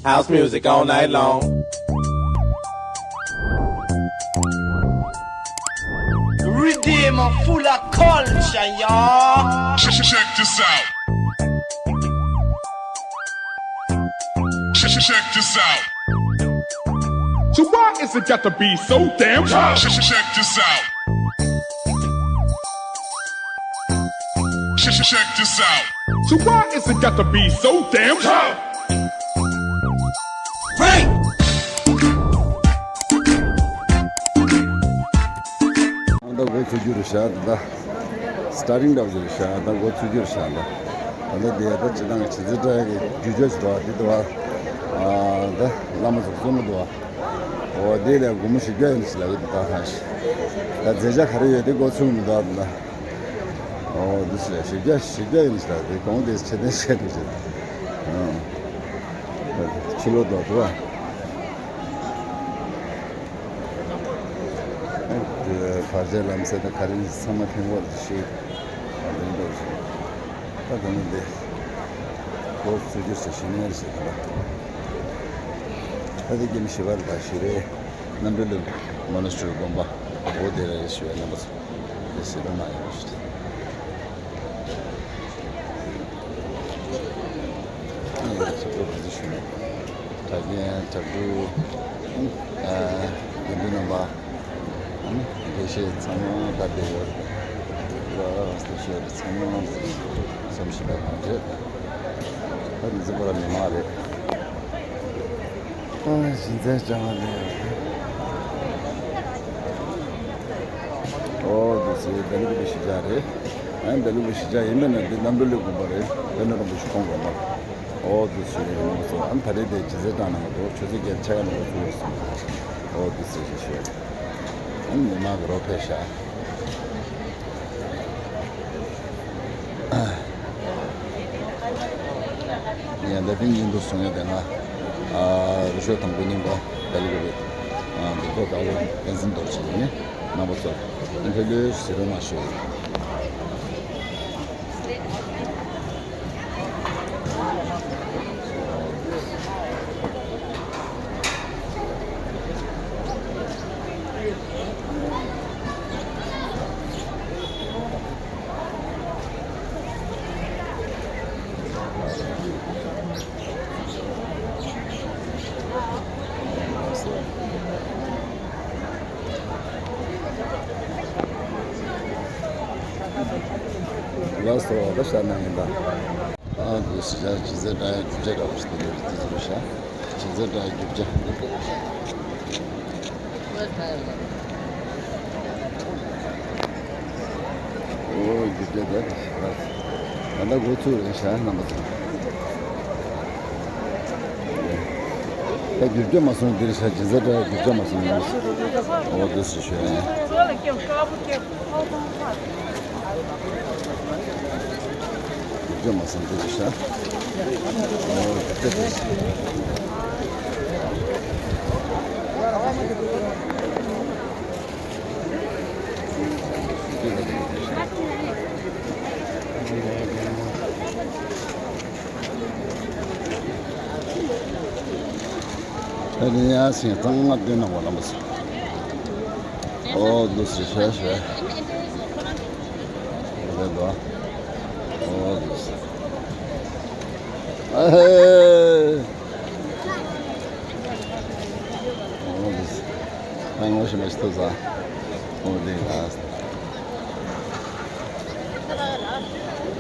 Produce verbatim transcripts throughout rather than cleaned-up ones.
House music all night long. Redeem full of culture, y'all. Check, check, check this out. Check, check, check this out. So why is it got to be so damn tough? Check, check, check this out. Check, check, check this out. So why is it got to be so damn tough? Frank! ཨ་ད་འགོ་ཚུགས་རྒྱུ་རེད་ཤག་ད་ལྟ་སི་ཊར་ཊིང་འདྲ་བོ་ཞིག་རེད་ཤག་ད་འགོ་ཚུགས་རྒྱུ་རེད་ཤག་ད་ད་ལྟ་དེ་ད་སྤྱིར་བཏང་གི་བྱི་ཙི་ཏྲ་གི་རྒྱུ་ཆ་ཞིག་འདུག་བ། དེ་འདུག་བ། ཨ་ད་བླ་མ་ཚོ་གསུང་གི་འདུག་བ། འོ་དེ་ལས་སྒོར་མོ་བཞི་བརྒྱ་ཡིན་ཞིག་ལབ་ཀྱི་འདུག་ད་ཧ་ཤི། ད་མཛད་འཆར་ག་རེ་ཡོད་དེ་འགོ་ཚུགས་མི་འདུག་ད། འོ་དེ་ཞིག་ལ་བཞི་བརྒྱ་བཞི་བརྒྱ་ཡིན་ཞིག་ལབ་དེ་གོང་དེ་ཆེ་ལྡན་བཤད་འདུག་ཅེས། ཨ་ཕྱི་ལོགས་འདུག་འདུག་བ། དེ་བར་ཆད་ལམ་སེལ་དང་ག་རེ་ཚང་མ་ཕན་པོ་རེད་ཤེས། ཨ་དེ་འདྲ་ཞིག་ད་དེ་ནི་འདི་ལོ་སུ་རྒྱུ་ཟེར་ཞིག་ནས་རེད་ཟེར་གི་ད། ད་དེ་རྒྱུན་བཞི་པ་རེད་ད་ཞིག་རེད། རྣམ་གྲོལ་གླིང་མོ་ན་སི་ཊ་རི་དགོན་པ་འོ་དེ་རེད་ཞུ་བའི་རྣམ་པ་ཚོ་དེ་ཟེར་རོ་ན་ཡང་ཞུ། ཨ་ཡ་ཚོ་གོ་བ་ཞུ་ནས་ད་གིན་ད་དུ་ཨ་དགེ་འདུན་རྣམ་པ། དགེ་བཤེས་ཚང་མ་ད་དེ་ཡོད་རེད། ལ་སྟོད་ཤོད་ཚང་མ་བསམ་ཤེས་པ་མ་རེད། ད་མི་ཚེ་པོ་ལ་མི་མང་རེད། ཨ་གཞི་འཛིན་ལྕང་བ་ལས། ཨོ་དེ་ཚོའི་འདི་ལུགས་ཀྱི་གཞིས་ཆགས་རེད། ཨ་འདི་ལུགས་ཀྱི་གཞིས་ཆགས་ཡིན་པས་ན་འདི་རྣམ་གྲོལ་གླིང་དགོན་པ་རེད། དཔལ་ལྡན་རིན་པོ་ཆེ་ཁོང་དགོན་པ། ཨོ་དེ་ཚོའི་ནང་སོ་ཨ་ད་རེས་དེ་གཞི་རྩའི་གྲངས་ནང་འདུག་ཆུ་ཚོད་བརྒྱད་ཆ་ཡང་ནང་ཚུད་ཡོད་སོང་། ཨོ་དེ་ཚོའི་གཞིས་ཆགས། ཨ་ནི་མི་མང་གི་རོགས་ཕེབས་ཤག་ཡང་ད་ཐེངས་ཉིན་དུ་སོང་ཡ་དེ་ང་ཨ་རུ་ཤོག་དང་པོ་ཉིན་པ་དལ་གོ་རེད། ཨ་འདུག་པ་དགའ་བོ་བསྟན་འཛིན་རྡོ་རྗེ་ཡིན། རྣམ་པ་ཚོ་ཨ་ཕེབས་ལོས་ཟེར་རོགས་གནང་ཞུ། ལགས་སོ། ད་ཤར་ན་ཡིན་ད། ཨ་འདུག་སེ་བྱས་ཅི་ཟེར་ད་ཡང་རྒྱུ་ཆ་འདྲ་བོ་ཞིག་དེ་འདྲ་རེད་དེ་ཚོ་ཤ། ཅི་ཟེར་ད་རྒྱུ་ཆ། ཨོ་རྒྱུ་ཆ་འདྲ་རེད་ཤ། ད་ལྟ་འགོ་ཚུགས་རེད་ཤ་རྣམ་པ་ཚོ། ད་རྒྱུ་ཆ་མ་སོང་འདིར་ཤ་ཅི་ཟེར་ད་རྒྱུ་ཆ་མ་སོང་ནས། ཨོ་འདུག་སེ་ཤ། ཡོད་མ་སོང་དེ་རེད་ཤག་ཨོ་དེ་དེ། ཨ་ནི་ཡང་སེང་གཙང་མ་བསྟན་གནང་བ་ལ་མ་སོང་། ཨོ་འདུག་སེ་ཤ་ཤ། རེད་དོ། ཨོ་འདུག་སེ། ཨ་ཧེ། ཨོ་འདུག་སེ། ཨ་ངོ་ཤེས་མ་ཤེས་ཐུབ་ས། ཨོ་འདི་ཨ།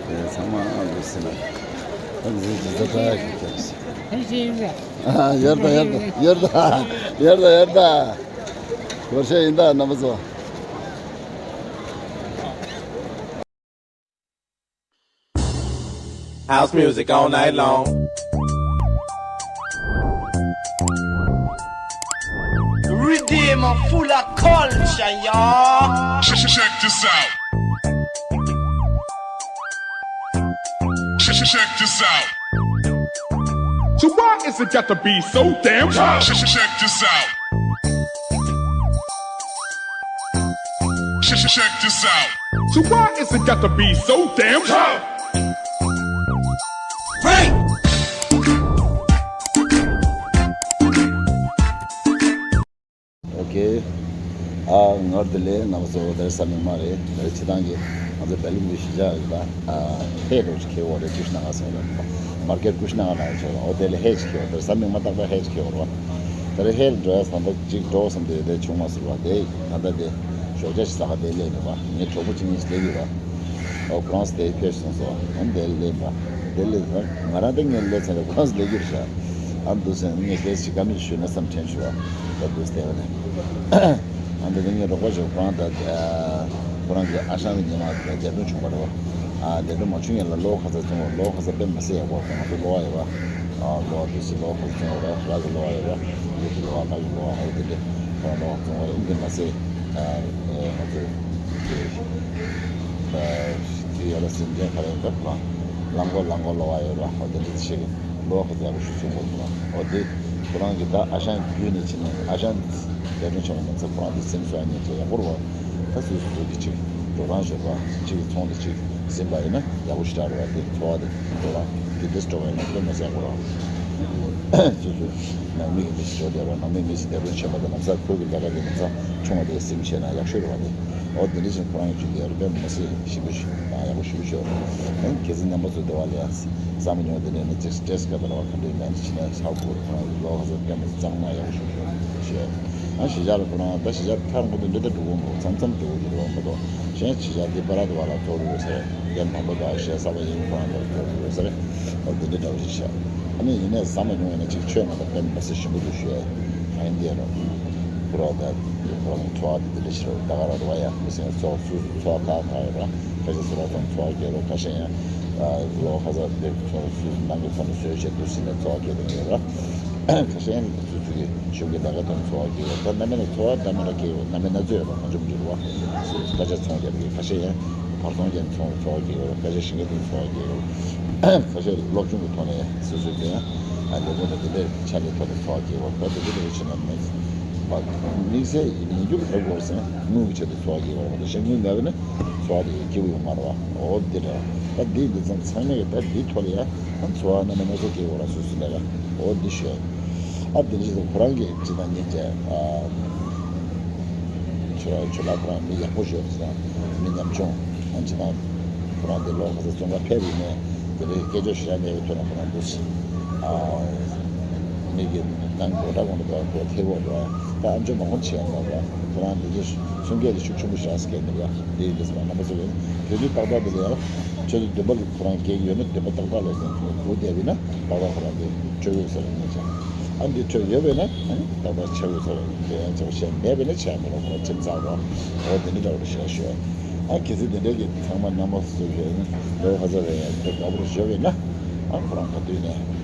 དེ་ཚང་མ་ཨ་འདུག་སེ་ན། ཨ་འདི་འདི་ད་ད་ཡག་གི་ཨ་ཡར་ད་ཡར་ད་ཡར་ད་ཡར་ད་ཡར་ད། བར་ཆད་ཡིན་ད་རྣམ་པ་ཚོ། House music all night long. Redeem full of culture, y'all. Check, check, check this out. Check, check, check this out. So why is it got to be so damn tough? Check, check, check this out. Check, check, check this out. So why is it got to be so damn tough? Frank! ངར་དེ་ལས་ང་ཚོ་དེར་ས་མིག་མ་རེད། དེར་ཕྱི་ཐང་གི་ང་ཚོ་བེ་ལུང་གི་གཞིས་ཆགས་རེད། ད་ཧེ་རོ་ཅིག་ཁེ་བོ་རེད། ཀུཤ་ན་ག་སོང་རེད། མར་ཀེ་ཀུཤ་ན་ག་ན་ཡོད་ཆོག་རེད། འོ་དེ་ལས་ཧེ་ཅིག་ཁེ་བོ་དེར་ས་མིག་མ་ཏག་ཏག་ཧེ་ཅིག་ཁེ་བོ་རེད་བ། དེར་ཧེ་འགྲོ་ཡ་ས་འདྲ་ཅིག་འགྲོ་བསམ་དེ་དེ་བྱུང་མ་སོང་བ། དེ་ད་ལྟ་དེ་ཞོགས་ཇ་ཞིག་ཟ་ག་དེ་སླེབས་ནས་བ། ངའི་གྲོགས་པོ་གཅིག་གཉིས་ཤིག་སླེབས་ཡོད་བ། ཨོ་ཁོ་རང་དེ་ཕེབས་སོང་སོ། ཨ་ནི་དེ་སླེབས་པ། དེ་སླེབས་ཙང་ང་རང་དེ་ངས་སླེབས་ཚར་རེད། ཁོ་རང་སླེབས་ཀྱི་རེད་ཤག་ཨ་འདུག་སེ་ངས་སྐད་ཅིག་བཀའ་མོལ་ཞུས་ན་བསམ་དྲན་བྱུང་བ། ད་འདུག་སེ་བསྡད་པ་ནས། ཨ་འདི་ནི་ངའི་རོགས་པ་ཞིག་ཁོ་རང་ད་ཁོ་རང་གི་ཨ་ཞང་གི་ཉི་མ་འདས་གྲོངས་བྱུང་བ་རེད་བ། ཨ་འདས་གྲོངས་མ་བྱུང་ཡན་ལ་ལོ་ག་ཚོད་བྱུང་བ། ལོ་ག་ཚོད་དཔེ་མི་སྲིད་ཡག་པོ། ང་ཚོ་ལོ་ཡོད་བ། ཨ་ལོ་འདུག་སེ་ལོ་ག་ཚོད་བྱུང་བ་རེད། ར་གི་ལོ་ཡོད་བ། ཡུལ་གྱི་ལོ་བ་ལ་གི་ལོ་བ། ཨ་འདི་འདྲ་ཁོ་རང་ལོ་བྱུང་བ་རེད། འདི་མ་ཟད་ཨ་ང་ཚོ་དེ་ཡོད་ལ་སེམས་ཅན་ག་རེ་འདུག་ལ་ལང་གོ་ལང་གོ་ལོ་བ་ཡོད་ལ། ཨོ་དེ་འདྲ་ཞིག་ལོ་ག་ཚོད་ཡག་པོ་ཞིག་བྱུང་བ་རེད། ཨོ་དེ་ཁོ་རང་གི་ད་ཨ་ཞང་བརྒྱུད་ནས་ཕྱིན་ནས་ཨ་ཞང་འདས་གྲོངས་བྱུང་བ་མ་ཚད་ཁོ་རང་དེ་སེམས་གསོ་ཉན་ཆེ་ཡག་པོ་རེད་བ། ད་སོ་སོ་སོ་གི་ཅིག་འགྲོ་སྟངས་ཞོར་བ་ཅིག་ཚོང་དེ་ཅིག་ཟིན་པ་ཡིན་ན་ཡག་པོ་ཞེ་དྲག་རེད་བ། དེ་འཚོ་བ་དེ་འགྲོ་སྟངས་དེ་འདྲས་འགྲོ་བ་ཡིན་ན་དཔེ་མི་སྲིད་ཡག་པོ་རེད་བ། སོ་སོའི་ནང་མི་གི་མི་ཞིག་འགྲོ་བསྡད་པ། ནང་མི་མི་ཞིག་འདས་གྲོངས་བྱས་པ་དེ་ལམ་སང་ཁོ་གི་ལས་ཀ་དེ་ལམ་སང་ཆུང་བ་དེ་ཟིན་བྱས་ན་ཡག་ཤོས་རེད་བ། དེ་འོ་དེ་འདྲ་བཞིན་ཁོ་རང་གི་རྒྱུད་དེ་ཡར་དཔེ་མི་སྲིད་ཞིབ་པོ་ཞིག་ཡག་པོ་ཞིབ་པོ་ཤོད། ཨ་གལ་སྲིད་རྣམ་པ་ཚོ་འདི་བ་ལས་བསམ་མི་ནོར་དེ་འདྲ་ནི་ཅིག་སི་ཊེ་རེ་སི་ག་དར་བ་ག་འདྲ་མེད་ན་ཕྱིན་ན་ཧ་གོ་རེད། ཁོ་རང་གི་ལོ་ག་ཚོད་དཔེ་མི་སྲིད་གཙང་མ་ཡག་པོ་ཞིབ་པོ་ཤོད། ཨ་གཞིས་ཆགས་ལ་ཁོ་རང་ད་གཞིས་ཆགས་ཐར་འགོ་དེ་འདྲ་ད་འགྲོ་གོ་མོ་མཚམས་མཚམས་འགྲོ་གི་རེད་བ། མ་གཏོགས་གཞན་གཞིས་ཆགས་འདི་པ་ར་དུ་བ་ལ་ཐོར་ཡོད་ས་རེད། རྒན་དམ་པ་དང་གཞས་ས་པ་ཡིན་ཁོ་རང་དང་ཐོར་ཡོད་ས་རེད། འོ་འདི་འདྲ་འདྲ་བོ་ཞིག་བྱས། ཨ་ནི་ཡིན་ནའི་བསམ་མ་མྱོང་བས་ན་ཅིག་ཆོས་ང་ད་དཔེ་མི་སྲིད་ཞིམ་པོ་འདུག་ཞུ་ཡ། ཨ་ཡིན་དེ་རོ། ཁོ་རང་ད་ཁོ་རང་འཚོ་བ་འདི་འདི་འདྲ་ཞིག་རེད། ད་ག་རང་རེད་བ། ཡ་མི་སེང་འཚོ་བ་སུ་འཚོ་བ་ཁག་ཁག་ཡོད་ར། ཁ་ཤས་སུ་ར་ཐང་འཚོ་བ་སྐྱེལ་རོགས། ཁ་ཤས་ཡང་ལོ་ཁ་ས་འདི་ཚོ་སུ་ནང་གི་ཚོ་ནི་བཟོས་བྱས་འདུག་ཟིན་ནས་འཚོ་བ་སྐྱེལ་གི་ཡོད་ར། ཁ་ཤས་ཡང་སུ་སུ་གི་གཞུང་གི་ལས་ཀ་དང་འཚོ་བ་སྐྱེལ་ཡོད། ད་རྣམ་པ་ནི་འཚོ་བ་འདྲ་མི་འདྲ་སྐྱེལ་ཡོད། རྣམ་པ་སྣ་ཚོགས་ཡོད་པ་མ་འཇོམས་འགྱུར་བ། སུ་སྐད་ཆ་ཚོང་རྒྱབ་ཀྱི་ཁ་ཤས་ཡང་བར་སྟོང་ཅན་ཚོང་འཚོ་བ་སྐྱེལ་ཡོད། ཁ་ཤས་ཞིང་ཁ་དུ་འཚོ་བ་སྐྱེལ་ཡོད། ཁ་ཤས་སློབ་སྦྱོང་གི་ཐོག་ནས་སོ་སོའི་དེ་ཡང་ལས་ཁུངས་དང་དེ་འདྲའི་ཆ་ནས་ཐོག་ནས་འཚོ་བ་སྐྱེལ་བ། ད་དེ་འདྲ་བྱས་ན་མི་དམིགས་བསལ་ཡིན་མི་འགྱུར་ལེགས་དགོས་ཟེར། དངུལ་གྱི་ཆེད་དུ་འཚོ་བ་སྐྱེལ་བ་རེད། གཞན་དངུལ་མེད་པ་ན་འཚོ་བ་དེ་སྐྱིད་པོ་ཡོང་མ་རེད་བ། འོ་འདི་རེད། ད་འདི་འདི་ཙམ་ཚང་མས་ད་འདི་ཐོག་ལ་ཡང་འཚོ་བ་རྣམ་པ་སྣ་ཚོགས་སྐྱེལ་དགོས་ར། སོ་སོའི་ལས་ཀ་འོ་འདི་ཞུ་ཡ། ཨ་དེ་འདྲ་ཞིག་ཁོ་རང་གིས་ཅི་ད་ཉིན་བྱས། ཆུ་ཆུ་ལག་ཁོ་རང་མི་ཡག་པོ་ཞིག་ཡོད་ཙང་མི་ཉམ་ཆུང་ཨ་ཅི་ད་ཁོ་རང་དེ་ལོ་ག་ཚོད་བཙོན་ཁང་ཕེབས་ཡིན་ནའི་དེ་རིང་སྐད་ཆ་ཞུ་ཡ་མེད་པའི་ཐོག་ནས་ཁོ་རང་འདུག་སེ་མི་གི་ཏང་གི་སྒོ་འདྲ་གོང་དུ་འགྲོ་ཐེ་བོ་འགྲོ་ད་ཨམ་ཅོག་མང་པོ་བྱས་ཡོང་བ། ཁོ་རང་དེ་གི་གསུང་སྐད་དེ་ཤུགས་ཆེན་པོ་ཞིག་སྐད་འདུག་བ། དེ་ཡིན་དུས་ཙམ་རྣམ་པ་ཚོ་གི་དུས་ཚོད་ཏག་ཏག་དེ་ལ་ཡང་ཆུ་ཚོད་བདུན་པ་ལ་ཁོ་རང་སྐད་ཡོད་ན་བདུན་པ་ཏག་ཏག་ལ་སྒུག་བསྡད་པ་ཡིན་ན། ད་ལྟ་ཁོ་རང་གི་སྤྲོད་ཡོད་ས་རེད་ངས་བྱས། ཨ་འདི་སྤྲོད་ཡོད་པས་ན་ཨ་ནི་ད་ལྟ་ཆགས་ཡོད་ས་རེད། དེ་ཡང་ཆགས་བཤད་མེད་པས་ན་ཆགས་མི་རུང་ཁོ་རང་ཁྱིམ་ཚང་རོགས། འོ་དེ་འདྲ་འདྲ་བོ་ཞིག་ཞུ། ཨ་གལ་སྲིད་དེ་འདྲ་གི་ཚང་མ་རྣམ་པ་སུ་ཡོད་ན་ལོ་ཁ་ཚ་རེད་ཡང་དེ་དགའ་པོ་རེད་ཞུ་བས་ན། ཨ་ཁོ་རང་ག་དུས་ནས་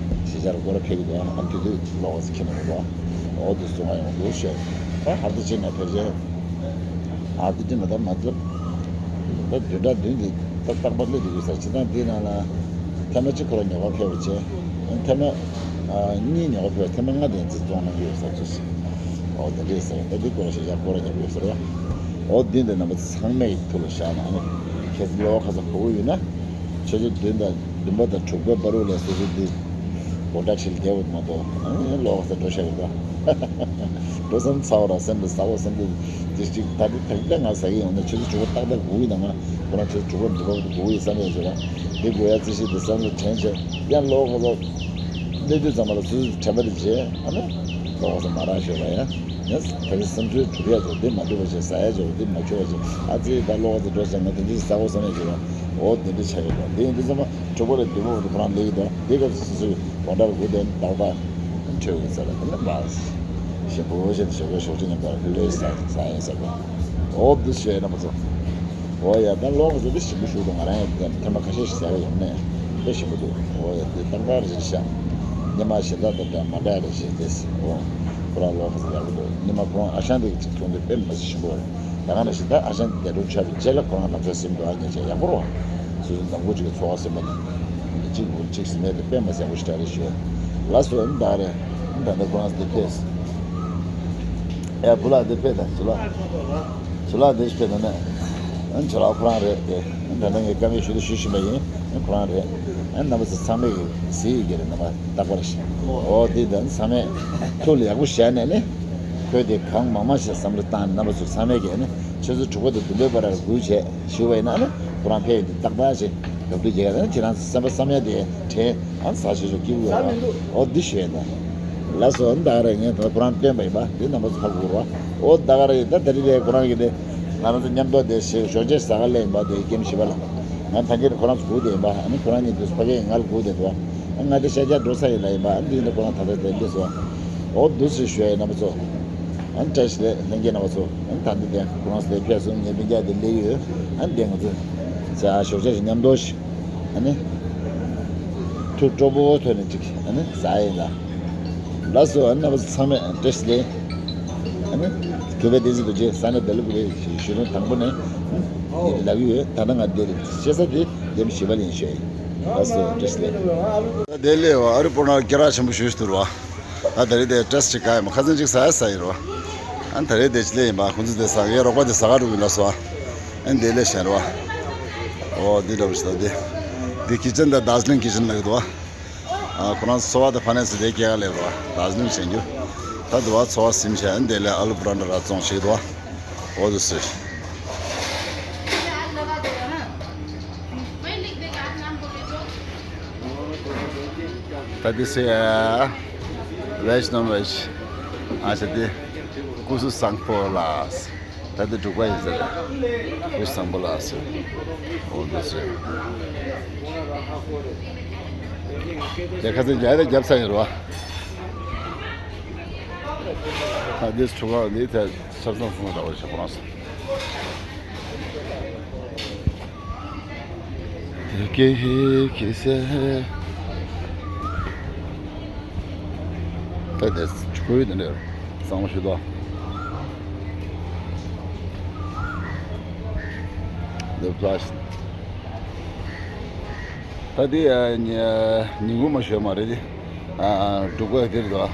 གཞིས་ཆགས་སྐོར་ཕེབས་ཀྱི་འདུག་ཨ་དེ་དུས་ལོ་ཁ་ཚ་ཁྱི་ནང་འགྲོ། འོ་དེ་གསུང་བ་ཡོང་འདུག་ཞུ། ཨ་ཧར་དུ་ཅིག་ན་ཕེབས་རྗེས། ཨ་དེ་དེ་ན་ད་མ་ཐུབ། ད་བདུན་ཕྲག་བདུན་གྱི་ཏག་ཏག་པ་སླེབས་ཀྱི་ཡོད་ས། སྤྱིར་བཏང་དེའི་ནང་ལ་ཐེངས་མ་གཅིག་ཁོ་རང་ཉོ་ག་ཕེབས་པ་བྱས། ཐེངས་མ་ཨ་གཉིས་ཉོ་ག་ཕེབས། ཐེངས་མ་ལྔ་དེ་འཛིན་བཙོང་གནང་གི་ཡོད་ས་ཅིག་འོ་དེ་འདྲས་ཟེར། ད་འདི་སྐོར་ཞིག་ཡག་སྐོར་རྒྱབ་ཡོད་ཟེར་བ། འོ་འདི་འདི་རྣམ་པ་ཚང་མའི་ཐུགས་ལ་བཞག་ན་ཨ་ནི་ཁྱེད་ཚོ་ལོ་ཁ་ཚ་གོ་གི་ཡོད་ན། ཆུ་ཚོད་བདུན་དང་བདུན་པ་དང་དྲུག་པའི་བར་དུ་ལ་སོ་སོ་འདི་སྒོ་འདྲ་ཁྲིད་བསྡད་འོ་མ་གཏོགས་ཨ་ནི་ལོ་ཁ་ཚ་འགྲོ་ཤ་ཡོད་པ། འགྲོ་བསམ་ཚ་བ་ར་སེམས་ལ་ཟ་བ་བསམ་དུས་འདི་གཅིག་ད་འདི་ད་གི་ད་ང་ཟ་གི་ཡོང་ན་ཆུ་ཚོད་དྲུག་པ་ཏག་ཏག་སྒུག་གི་ན་ང་ཁོ་རང་ཆུ་ཚོད་དྲུག་པ་འདི་པ་སྒུག་གི་བསམ་ཡོད་ཟེར་བ། འདི་དགོས་ཡ་རྩིས་གཞི་འདི་བསམ་བློ་དྲན་བྱས་ཡང་ལོ་ཁ་ཚ་སླེབས་དུས་ཙམ་པ་ལ་སོ་སོ་དྲན་པ་འདི་བརྗེད་ཨ་ནི་ལོ་ཁ་ཚ་མ་རག་ཤོད་པ་ཡང་ངས་ད་གི་བསམ་ཚུལ་སྒྲུབ་ཡ་ཆོག་འདི་མ་སྒྲུབ་པ་བྱས་ཟ་ཡ་ཆོག་འདི་མ་ཆོག་པ་བྱས་ཨ་ཙི་ད་ལོ་ཁ་ཚ་འགྲོ་ཟེར་ང་དེ་འདྲ་ཟ་དགོས་བསམ་ཡ་ཆོག་པ། འོ་དེ་འདྲ་ཆགས་ཡོད་པ་འདི་ཡིན་དུས་ཙམ་པ། གྲོགས་པོ་ལ་འདི་མོ་ཁོ་རང་ལེགས་འདུག་འདི་སྐབས་སུ་སུ་བོ་འདྲ་རུ་དགུ་ལྡན་ཏག་ཏག་འཕྲོད་ཡོད་ས་རེད། དེ་ནི་མ་ཞེ་པོ་ཞེ་ཞོགས་པ་ཞོགས་ཀྱི་ཉམས་པར་ལུས་ས་ས་ཡིན་ས་རེད། འོ་འདི་ཞེ་ན་མ་ཚོ། འོ་ཡ་ད་ལོག་ཟེར་འདི་ཞིམ་པོ་ཞུ་འདུག་ང་རང་ཡང་ཐེངས་མ་ཁ་ཤས་ཤིག་ཟ་གི་ཡོང་ནས་དཔེ་ཞིམ་པོ་འདུག་འོ་ཡ་འདི་ཏག་ཏག་རེད་ཤག་ཉི་མ་ཞེ་དྲག་དང་འདྲ་མ་འདྲ་རེད་ཞེས་ཏེ་འོ་ཁོ་རང་ལོག་ཟེར་ཡག་པོ་འདུག་ཉི་མ་ཁོ་རང་ཨ་ཞང་འདི་གཅིག་མཐོང་དུས་དཔེ་མ་ཞིམ་པོ་རེད། ད་ག་ནང་བཞིན་ད་ཨ་ཞང་འདས་གྲོངས་ཆགས་པའི་རྗེས་ལ་ཁོ་རང་ལམ་སང་སེམས་འགྲོ་ཨ་ཉེ་ཆ་ཡག་པོ་རེད་བ། སོ་སོའི་ནང་ཁུལ་གཅིག་གི་འཚོ་བ་ཟེར་མ་ནི་གཅིག་འུར་གཅིག་ཟིན་མེད་དེ་དཔེ་མ་ཟད་པོ་ཞིག་རེད་ཞུ། ལགས་སོ་ཨ་ནི་ད་རེད། ཨ་ད་ལྟ་ཁོ་རང་འདི་ཕེབས། ཨེ་བུ་ལགས་འདི་ཕེབས་དང་ཇོ་ལགས། ཇོ་ལགས་འདི་ཕེབས་དང་ནས། ཨ་ཇོ་ལགས་ཁོ་རང་རེད་དེ། ཨ་ད་ལྟ་ངས་བཀའ་མོལ་ཞུ་དུ་ཞུ་བཞིན་པ་ཡིན། ཨ་ཁོ་རང་རེད། ཨ་རྣམ་པ་ཚོ་ཚང་མས་ཀྱི་གཟིགས་ཡི་གེ་རེད་རྣམ་པ་རྟག་པར་ཞིག་འོ་འདི་ད་ཚང་མས་ཐུགས་ལ་ཡག་པོ་བཞག་ནས་ནི། བོད་དེ་གང་མང་མང་ཞིག་བསམ་བློ་བཏང་ནས་རྣམ་པ་ཚོ་ཚང་མས་ཀྱིས་ནི་ཆུ་ཚོད་དྲུག་པ་དང་བདུན་པའི་བར་ལ་སྒུག་བྱས་ཞུ་བ་ཡིན་ན་ནི་ཁོ་རང་ཕེབས་ཡོང་དུས་ཏག་ཏག་ཅིག་སྐབས་དུས་རྒྱལ་ཁ་ནི་ཁྱེད་རང་ཚོ་སེམས་པ་བསམ་ཡ་དེ་དྲན་ཨང་ཟ་ཤེས་ཤོག་སྐྱིད་པོ་ཡོད་ར། འོ་འདི་ཞུ་ཡིན་ད། ལགས་སོ། ད་ག་རེ་ངས་ད་ཁོ་རང་སྟོན་པ་ཡིན་པ་འདི་རྣམ་པ་ཚོ་ཧ་གོ་ར། འོ་ད་ག་རེ་ཡིན་ད་ད་རི་རེད་ཁོ་རང་གི་དེ་ང་རང་ཚོ་མཉམ་དུ་དེ་ཞེས་ཞོགས་ཇ་ཟ་ག་སླེབས་ཡིན་པ་དེ་ཀེམ་བཞི་པ་ལ་ང་ཕ་གིར་ཁོ་རང་ཚོ་སྒུག་བསྡད་ཡིན་པ་ཨ་ནི་ཁོ་རང་གཉིས་དུས་ཕ་གིར་ང་ལ་སྒུག་བསྡད་འདུག་ང་དེ་ཤར་རྒྱག་འགྲོ་ས་ཡིན་ལ་ཡིན་པ་ཨ་ནི་འདི་ཡིན་ད་ཁོ་རང་ད་ལྟ་དེ་འདི་སོ། འོ་འདུག་སེ་ཞུ་ཡ་ཡིན་རྣམ་པ་ཚོ། ཨ་ནི་བཀྲ་ཤིས་བདེ་ལེགས་ལྷན་རྒྱས་རྣམ་པ་ཚོ། ཨ་ནི་ད་འདི་བསྟན་ཁོ་རང་ཚོ་དེ་ཕེབས་སོང་ངས་སྤུན་ཀྱག་དེ་སླེབས་ཡོད། ཨ་ནི་བསྟན་ང་ཚོ་ཇ་ཞོགས་ཇ་ཞིག་མཉམ་དུ་ཞིག་ཨ་ནི་ཐུགས་སྤྲོ་པོ་ཐོག་ནས་ཅིག་ཨ་ནི་ཟ་ཡ་ཡིན་ལ། ལགས་སོ། ཨ་ནི་རྣམ་པ་ཚོ་ཚང་མས་བཀྲ་ཤིས་བདེ་ལེགས། ཨ་ནི་གུས་པ་བསྟན་འཛིན་རྡོ་རྗེ་ས་གནས་བེ་ལ་ཀུ་པེ་ཞུ་རིང་དང་པོ་ནས་ཨ་ལབ་ཀྱི་ཡོད། ད་ལྟ་ང་འདིར་བཤད་ས་དེ་ཀེམ་བཞི་པ་ལ་ཡིན་ཞུ་ཡ་ཡིན། ལགས་སོ། བཀྲ་ཤིས་བདེ་ལེགས། ད་དེ་སླེབས་པ་ཨ་རི་སྤོ་ན་སྐད་གྲགས་ཆེན་པོ་ཞུ་ཞུ་འདུག་ར། ད་ད་རེས་དེ་བཀྲ་ཤིས་ག་ཡིན་མ་ཁ་སང་ཅིག་ཟ་ཡ་ཟ་ཡིན་རོ། ཨ་ད་རེས་དེ་ཅི་ལས་ཡིན་པ་ཁོང་ཚོ་དེ་ཟ་ངའི་རོགས་པ་དེ་ཟ་ག་འགྲོ་གི་ལ་སོ། ཨ་འདི་ལས་བཞིན་རོ། ཨོ་འདི་འདྲ་བོ་ཞིག་ད་དེ། འདི་ཁི་ཆན་ད་དར་ཇི་ལིང་ཁི་ཆན་ལ་གི་འདུག་ཨ་ཁོ་རང་ཚོ་འཚོ་བ་དང་ཕ་ནས་སུ་དེ་སྐྱེལ་ག་ལས་རོ། དར་ཇི་ལིང་བྱེད་རྒྱུ། ད་འདི་བ་འཚོ་བ་སིམ་བྱས་ཨ་འདི་ལས་ཨ་ལུ་པུ་ར་འདྲ་ར་བཙོང་ཞིག་འདུག་ཨོ་འདི་སུ། ད་འདི་སེ་ཝེཇ་ནོན་ཝེཇ་ཨ་ཤ་འདི་སྐུ་གཟུགས་བཟང་པོ་ལགས། ད་འདི་འབྲུག་པ་ཡིན་ཟེར། སྐུ་གཟུགས་བཟང་པོ་ལགས་ཟེར། འོ་འདི་སེ། དེ་ཁ་སང་རྒྱ་རེ་རྒྱབ་ས་ཡིན་རོ། ད་འདི་ཆུ་ཁ་འདི་ད་ཆབ་ཚང་སོང་ད་འོ་ཞེ་པོ་རང་སོང་། དེ་སྐད་ཧེ་ཁེ་སེ། ད་དེ་ཆུ་ཁོལ་དེ་འདྲ་གཙང་མ་ཞིག་འདུག་འདི་པ་ལ་སི་ཊིག་ད་དེ་ཨ་ཉི་ཉིན་གུང་མ་ཞོན་མ་རེད་དེ། ཨ་ཨ་འབྲུག་པ་དེ་རེད་དོ།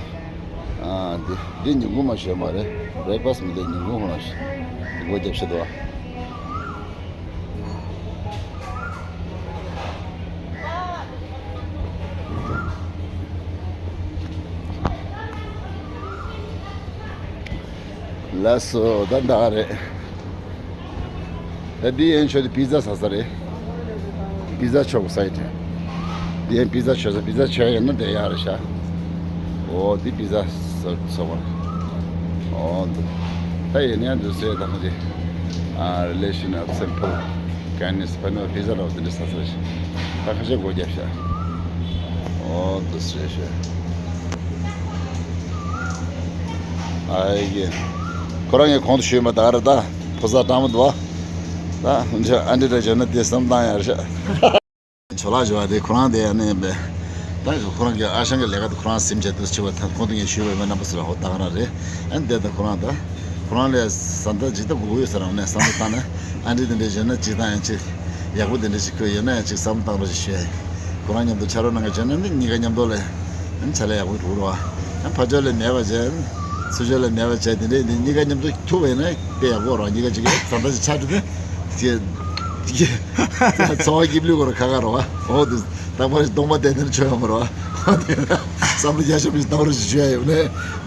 ཨ་འདི་འདི་ཉིན་གུང་མ་ཞོན་མ་རེད། བྷི་རེག་ཕ་སི་ཊི་མི་འདུག་ཉིན་གུང་ཁོ་ན་ཞིག་སྒོ་རྒྱབ་ཤི་དོ། ལགས་སོ། ད་ད་ག་རེད། ད་འདི་ཡན་ཆོད་དེ་པི་ཛ་ཟ་ས་རེད། པི་ཛ་མཆོད་ས་ཡིན་དེ། འདི་ཡན་པི་ཛ་མཆོད་ས་པི་ཛ་མཆོད་ཡིན་ན་དེ་ཡག་རེད་ཤག་འོ་འདི་པི་ཛ་ཟ་ས་བ། འོ་འདི། ད་ཡིན་ཡང་འདི་ཟེར་ད་ཁོ་དེ། ཨ་རི་ལེ་ཤན་ཨབ་སེམ་ཕལ། ཀན་ནི་སི་ཕ་ནོ་པི་ཛ་རོ་དེ་འདྲ་ཟ་ས་རེད། ད་ཁ་ཤས་སྒོ་རྒྱབ་ཤག་འོ་འདི་ཟེར་ཤག་ཨ་ཡེ། ཁོ་རང་ངས་གོང་དུ་ཞུས་མ་ད་ག་རེད་ད། ཕོ་གསར་སྤྲང་མོ་འདུག་ད་ཨ་འདྲི་འདྲ་བྱས་ན་དེ་བསམ་སྟངས་ཡག་རེད་ཤག་ཇོ་ལགས་ཇོ་བ་དེ་ཁོ་རང་དེ་ཨ་ནི་ཡིན་པས། ད་ཁོ་རང་གི་ཨ་ཞང་གི་ལས་ཀ་དེ་ཁོ་རང་སེམས་ཆེད་དུ་ཆེ་བ་ད་གོང་དུ་ངས་ཞུས་པ་ཡིན་པ་རྣམ་པ་ཚོ་ལ་ཧོ་ད་ག་རང་རེད། ཨ་ནི་དེ་ད་ཁོ་རང་ད་ཁོ་རང་ལས་བཟའ་ཟླ་ཇི་ལྟ་དགོས་ཀྱི་ཡོད་ས་རང་ནས་བསམ་བློ་བཏང་ནས་ཨ་འདྲི་དེ་འདྲ་བྱས་ན་ཅིག་ད་ཡང་ཅིག་ཡག་པོ་དེ་འདྲ་ཞིག་ཁོས་ཡོད་ན་ཡང་ཅིག་བསམ་བློ་བཏང་རོགས་ཞེས་ཞུ་ཡ་ཡིན། ཁོ་རང་མཉམ་དུ་ཕྱག་རོགས་གནང་གི་བྱས་ན་ནི་གཉིས་ཀ་མཉམ་དུ་ལས་ཨ་ནི་ཕྱག་ལས་ཡག་པོ་འགྲོ་རོགས། ཨ་ཕར་ཕྱོགས་ལས་མེད་པ་བྱས། ཚུར་ཕྱོགས་ལས་མེད་པ་བྱས་དེ་འདྲས་དེ་གཉིས་ཀ་མཉམ་དུ་ཐུག་པ་ཡིན་ན་དཔེ་ཡག་པོ་རོགས། གཉིས་ཀ་གཅིག་གིས་བཟའ་ཟླ་ཞིག་ཆགས་འགྲོ་དུས་ཀྱི་འཚོ་བ་སྐྱིད་པོ་ལུས་དགོས་རོགས་ཁ་ཁ་རོགས། འོ་དེ་རྟག་པར་གདོང་པ་བསྟན་ནས་ཆོས་ཡོང་མ་རོགས། འོ་དེ་བསམ་བློ་རྒྱ་ཆེན་པོ་ཞིག་བཏང་རོགས་ཞེས་ཞུ་ཡ་ཡོད་ནས་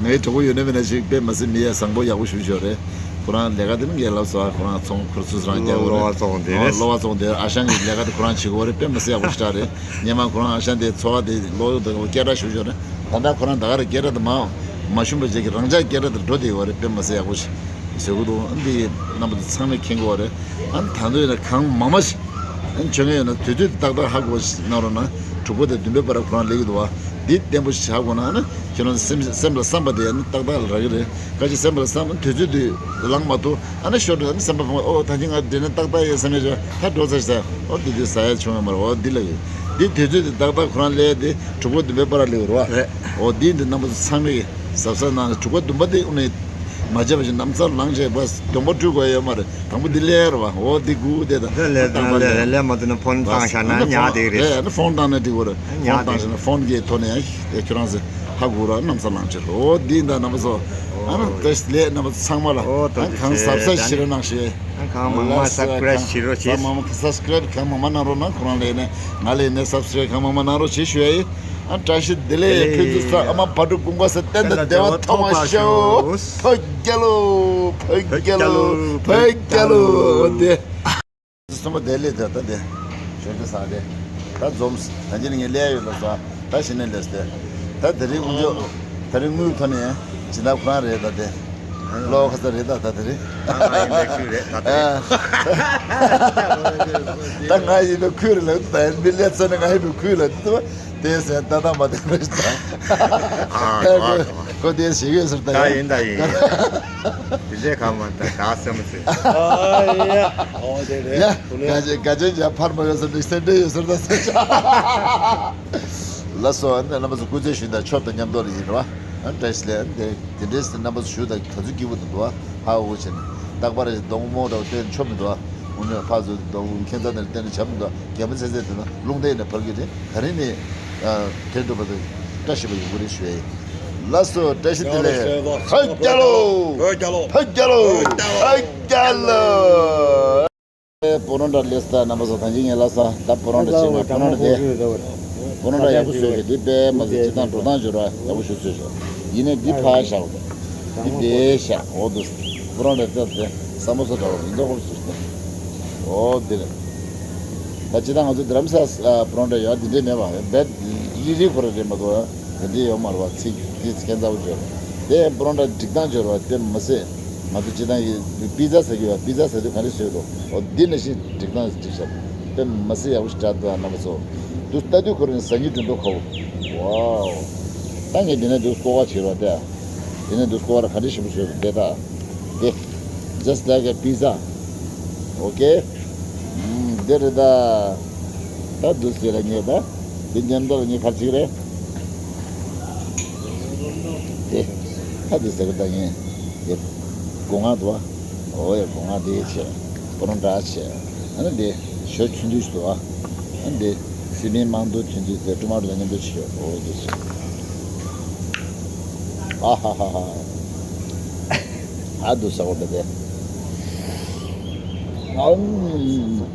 ངའི་གྲོགས་པོ་ཡོད་ན་མེད་ན་ཞིག་དཔེ་མ་སྲིད་མི་ཡ་བཟང་པོ་ཡག་པོ་ཞུ་ཞོར་རེད། ཁོ་རང་ལས་ཀ་དེ་ནི་ངས་ལབ་སོང་། ཁོ་རང་ཚོང་ཁུར་ཚུར་རང་རྒྱག་གོ་རེད། གློ་བ་བཙོང་དེ་རེད། གློ་བ་བཙོང་དེ་ཨ་ཞང་གི་ལས་ཀ་དེ་ཁོ་རང་བྱེད་གོ་རེད། དཔེ་མ་སྲིད་ཡག་པོ་ཞིག་རེད། སྔོན་མ་ཁོ་རང་ཨ་ཞང་དེ་འཚོ་བ་དེ་ལོ་དེ་སྐད་གྲགས་ཞུ་ཞོར་རེད། ད་ལྟ་ཁོ་རང་ད་ག་རེ་སྐད་གྲགས་དེ་མ་མ་ཞུམ་པ་བྱེད་ཀྱི་རང་ཅག་སྐད་གྲགས་དེ་འགྲོ་བསྡད་ཡོད་རེད། དཔེ་མ་སྲིད་ཡག་པོ་ཞིག་བཟོ་གི་འདུག་འདི་རྣམ་པ་ཚོ་ཚང་མས་མཁྱེན་གྱི་ཡོད་རེད། ཨ་ནི་ད་དུང་ཡིན་ན་གང་མང་མང་ཞིག་ཨ་ནི་བྱེད་མཁན་ཡོད་ན་དུས་ཚོད་དེ་ཏག་ཏག་ཧ་གོ་ཞིག་གནང་རོགས་གནང་། དྲུག་པ་དང་བདུན་པའི་བར་ཁོ་རང་སླེབས་ཀྱི་འདུག་བ། འདི་བརྟན་པོ་ཞིག་བྱ་དགོས་ན་ཨ་ནི་ཁྱེད་རང་སེམས་སེམས་ལ་བསམ་པ་དེ་ཨ་ནི་ཏག་ཏག་ལ་རག་གི་རེད། ཁ་ཅིག་སེམས་ལ་བསམ་དུས་ཚོད་དུ་ལངས་མ་ཐུབ་ཨ་ནི་ཤོར་འགྲོ། ཨ་ནི་སེམས་པ་ཕམ། ཨོ་ད་ཅི་ང་འདྲེ་ན་ཏག་ཏག་ཡོད་བསམ་ཡས་ཅོ་ད་འགྲོ་ཚར་ཤག་ཨོ་དེ་དུས་ཟ་ཡ་བྱུང་ཡོད་མ་རེད། ཨོ་འདི་ལ་ཡོད། འདི་དུས་ཚོད་དེ་ཏག་ཏག་ཁོ་རང་སླེབས་དེ་དྲུག་པ་བདུན་པའི་བར་སླེབས་རོགས། རེད། ཨོ་འདི་འདི་རྣམ་པ་ཚོ་ཚང་མས་གཟབ་གཟབ་གནང་ནས་དྲུག་པ་བདུན་པ་དེ་དབུ་ནས་མ་བརྗེད་པ་ཞིག་ནམ་སང་ལངས་བྱས་པ་གདོང་པ་བཀྲུ་དགོས་ཡོད་མ་རེད། དང་པོ་འདི་སླེབས་རོགས། ཨོ་འདི་སྒུག་བསྡད་དང་། འདི་ལས་དང་ལས་ལས་མ་ཐུབ་ན་ཕོན་བཏང་བཞག་ན་ཉག་དེ་རེད། ཨ་ནི་ཕོན་བཏང་ན་འགྲིག་གི་རེད། ཕོན་བཏང་བཞག་ན་ཕོན་གྱི་ཐོག་ནས་ཡང་ཁྱོད་རང་ཚོ་ཧ་གོ་ར་ནམ་སང་ལངས་བྱེད་རོགས། འདི་འདྲ་རྣམ་པ་ཚོ་ཨ་ནི་བཀྲ་ཤིས་བདེ་ལེགས། རྣམ་པ་ཚོ་ཚང་མ་ལ་ཨ་ནི་གང་གཟབ་གཟབ་བྱེད་རོགས་གནང་ཞེས། ཨ་གང་མང་མང་སབ་སི་ཀ་རེབ་བྱེད་རོགས་བྱེད། གང་མང་མང་སབ་སི་ཀ་རེབ་གང་མང་མང་གནང་རོགས་གནང་། ཁོ་རང་ལ་ཡིན་ནས་ང་ལ་ཡིན་ནས་སབ་སི་ཀ་རེབ་གང་མང་མང་གནང་རོགས་བྱེད་ཞུ་ཡ་ཡིན། ཨ་བཀྲ་ཤིས་བདེ་ལེགས། བདེ་ལེགས། ཕུན་ཚོགས་བསགས། ཨ་མ་བག་གྲོ་ཀུན་དགའ་ས་བསྟན་དང་བདེ་བ་ཐོབ་པར་ཤོག། བོད་རྒྱལ་ལོ། བོད་རྒྱལ་ལོ། བོད་རྒྱལ་ལོ། དེ། གསུམ་པ་བདེ་ལེགས། དེ་ད་དེ་ཞོར་དུ་ས་དེ་ད་འཛོམས། ད་ཅི་ནས་ངས་ལས་ཡོད་ལ་ས་ད་ཤི་ནས་ལས་སྟེ། ད་དེ་རིང་དངུལ་འཇོག་དེ་རིང་དངུལ་ཐོན་ནས་ཇི་ལྟར་ཁོ་རང་རེད། ད་དེ་ལོ་ཁ་ས་རེད། ད་ད་དེ་རིང་ད་ང་ཡིན་པའི་ཁུལ་རེད། ད་དེ་ད་ང་ཡིན་པའི་ཁུལ་རེད་ལ། ད་མི་ལས་ཚོ་ནས་ང་ཡིན་པའི་ཁུལ་ལ་དེ་ད། དེ་ཟེར་ད་ད་མ་དེ་རེད་ད། ཨ་གོ་གོ། ཁོ་དེ་ཞིག་ཡོད་ཟེར་ད་ད་ཡིན། ཡིན་ད་ཡིན། དེ་འདྲའི་ཁ་མ་ད་ད་སེམས་མ་ཚེ། ཨ་ཡ། ཨོ་དེ་རེད། ཡ། དགའ་ཆེ་དགའ་ཆེ་ཡ་ཕར་མ་ཡོད་ཟེར་འདུག་སེམས་ཁྲལ་ཡོད་ཟེར་ད་ཟེར་ཆ། ལགས་སོ། ཨ་ནི་རྣམ་པ་ཚོ་སྐུ་རྩེད་ཞུས་ད་ཆོབ་དང་མཉམ་དུ་ལ་ཡིན་རོ། ཨ་བཀྲ་ཤིས་བདེ་ལེགས། དེ་འདྲས་སེ་རྣམ་པ་ཚོ་ཞུ་ད་ག་ཚོད་སྐྱིད་པོ་འདུག་ཨ། ཧ་འུ་བྱས་ནས་རྟག་པར་རྡོག་མོ་འདྲ་བོ་བསྟན་ཆོག་མི་འདུག་ཨ། འུ་ནས་ཕར་ཚུར་རྡོག་ཁྱད་མཚར་ནས་བསྟན་ནས་བྱ་མི་འདུག་ཨ། རྒྱ་མི་ཚེ་ཚད་དེ་ན་རླུང་རྟ་ཡིན་ན་ཕར་གི་རེད། ད་རིང་ནས་ཨ་དྲན་གྲུབ་པ་དང་བཀྲ་ཤིས་པ་ཡོང་གི་རེད་ཞུ་ཡ་ཡིན། ལགས་སོ། བཀྲ་ཤིས་བདེ་ལེགས། བོད་རྒྱལ་ལོ། བོད་རྒྱལ་ལོ། བོད་རྒྱལ་ལོ། བོད་རྒྱལ་ལོ། པོ་རོ་འདྲ་ལས་ད་རྣམ་པ་ཚོ་ད་གིན་ངས་ལབ་ས། ད་པོ་རོ་འདྲ་ཞིག་ན་པོ་རོ་འདྲ་དེ། པོ་རོ་འདྲ་ཡག་པོ་བཟོས་ཤག་འདི་དཔེ་མ་ཟད་སྤྱིར་བཏང་འགྲོ་སྟངས་སྦྱོར་བ་ཡག་པོ་ཞིག་བཟོས་ཤག་ཡིན་ནའི་འདི་ཕར་བཞག་འདི་བསྡད་ཤག་འོ་འདུག་པོ་རོ་འདྲ་ལྟ་དེ་ས་མོ་ས་འདྲ་བ་ཡིན་མདོག་ཁ་པོ་བཟོས་ཤག་འོ་འདི་རེད། ད་སྤྱིར་བཏང་ང་ཚོ་རྡ་རམ་ས་ལ་པོ་རོ་འདྲ་ཡོད་འདི་འདྲས་མེད་པ་རྦད་རིལ་རིལ་ཁོ་ར་རེད་མ་གཏོགས། དེ་འདྲའི་ཡོད་མ་རེད་བ། ཚིག་དེ་ཚིག་ཁྱད་མཚར་པོ་བརྗོད། དེ་པོ་རོ་འདྲ་སྒྲིག་སྟངས་སྦྱོར་བ་དེ་མ་ཟད། ང་ཚོ་སྤྱིར་བཏང་གི་པི་ཛ་ཟ་གི་ཡོད། པི་ཛ་ཟ་དུས་ག་རེ་བཟོས་འདུག་འོ་འདི་ནང་བཞིན་སྒྲིག་སྟངས་སྒྲིག་བཞག་དེ་མ་ཟད་ཡག་པོ་ཞིག་བྲིས་འདུག་རྣམ་པ་ཚོ། འདུག་ལྟ་དུས་ཁོ་རང་ཟ་སྙིང་འདོད་མདོག་ཁ་པོ། ཝའོ། ད་ངས་འདི་ནས་འདུག་སྐོར་བ་བྱེད་རོགས་དེ། འདི་ནས་འདུག་སྐོར་བ་ག་འདྲ་ཞིམ་པོ་བཟོས་འདུག་དེ་ད། དེ། Just like a pizza. Okay. ཨུམ། འདི་རེད་ད། ད་འདུག་ཟེར་ལ་ངས་ད། འདི་མཉམ་དུ་ལ་ངས་ག་ཅིག་རེད། དེ། ད་འདི་ཟེར་ད་ངས། དེ། སྒོ་ང་འདུག་བ། ཨོ་ཡ། སྒོ་ང་དེ་བྱས། པོ་རོ་འདྲ་བྱས། ཨ་ནི་དེ། ཞོ་ཆུང་ཆུང་ཞིག་འདུག་བ། ཨ་ནི་དེ། སི་པན་མང་དུ་ཐོན་དུས་དེ་ཀྲུ་མ་ཀྲུ་དང་མཉམ་དུ་བྱས། ཨོ་དེ་བྱས། ཨ་ཧ་ཧ་ཧ། ཨ་འདུག་ཟ་འོ་ད་དེ། ཨང་།